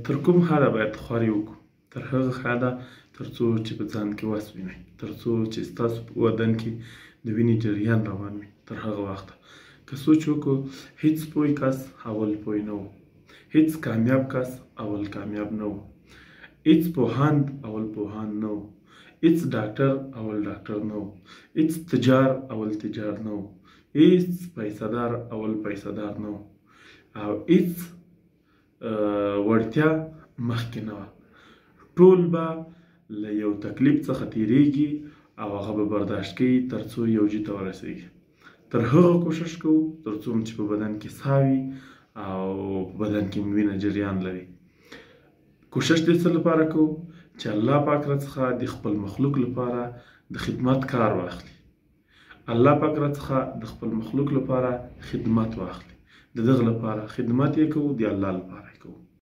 تر کوم حده باید خواري وکړو؟ تر هغه حده تر څو چې په ځان کې وس وینئ، تر څو چې ستاسو په بدن کې د وینې جریان روان وي، تر هغه وخته. که سوچ وکړو، هیڅ پوه کس اول پوه نه و، هیڅ کامیاب کس اول کامیاب نه و، هیڅ پوهاند اول پوهاند نه و، هیڅ ډاکټر اول ډاکټر نه و، هیڅ تجار اول تجار نه و، هیڅ پیسهدار اول پیسهدار نه و، او هیڅ وړتیا مخکې نه وه. ټول به له یو تکلیف څخه تیریږي او هغه به برداشت کوي تر څو یو جي ته ورسیږي. تر هغه کوشش کوو تر څو چې په بدن کې ساه وي او په بدن کې مو وینه جریان لري. کوشش د څه لپاره کوو؟ چې الله پاک راڅخه د خپل مخلوق لپاره د خدمت کار واخلي. الله پاک راڅخه د خپل مخلوق لپاره خدمت واخلي، د دغه لپاره خدمت یې کوو، د الله لپاره.